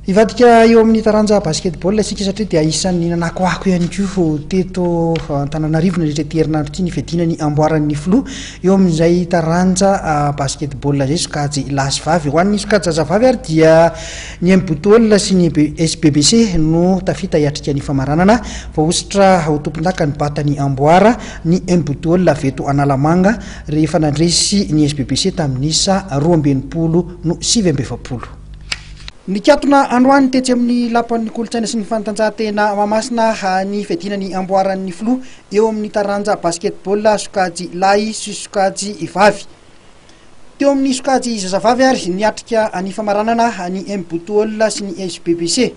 Hivadika eo amin'ny taranja basketball isika satria dia isan'ny nanakoako ihany koa teto Antananarivo nandritra ity herinandro ity ny fiadiana ny amboaran'ny filoha eo amin'izay taranja basketball izay sokajy lahy sy vavy. Ho an'ny sokajy zazavavy ary dia ny Mbotol sy ny SBBC no tafita hiatrika ny famaranana. Voahosotra ho tompondaka nibata ny amboara ny Mbotol avy eto Analamanga rehefa nandresy ny SBBC tamin'ny isa 62 no 49. Nikatona androany tetsy amin'ny Lapan'ny Kolontsaina sy ny Fanatanjahantena Mahamasina ny fiadiana ny amboaran'ny filoha eo amin'ny taranja basketball sokajy lahy sy sokajy vavy. Teo amin'ny sokajy zazavavy ary niatrika ny famaranana ny M-Botol sy ny SBBC.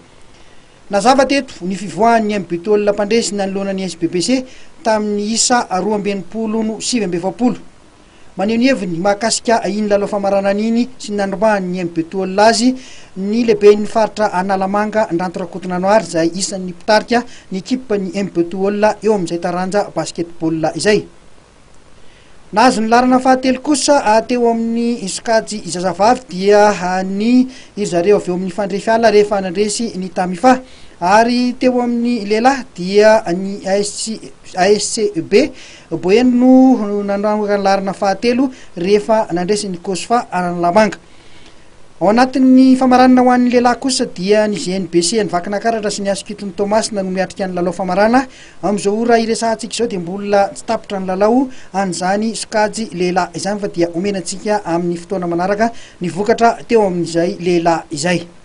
Nazava teto ny fivoahan'ny M-Botol mpandresy nanoloana ny SBBC tamin'ny isa 62 no 49. Maneho ny heviny mahakasika iny lalao famaranana iny sy ny nandrombahan'ny MB azy ny lehiben'ny faritra Analamanga, Ndranto Rakotonanoary, izay isan'ny mpitarika ny ekipan'ny MB eo amin'izay taranja basketball izay. Nahazo ny laharana fahatelo kosa teo amin'ny sokajy zazavavy dia ny ry zareo avy eo amin'ny Fandrefiala rehefa nandresy ny Tamifa. Ary teo amin'ny lehilahy dia ny ASCB Boeny no nanangana ny laharana fahatelo rehefa nandresy ny Cosfa Analamanga. Ao anatin'ny famaranana ho an'ny lehilahy kosa dia ny GNBC an'i Vakinakaratra sy ny Ascutin'i Toamasina no miatrika ny lalao famarana. Amin'izao ora iresahantsika izao dia mbola tsy tapitra ny lalao an'izany sokajy lehilahy izany fa dia omena antsika amin'ny fotoana manaraka ny vokatra teo amin'izay lehilahy izay.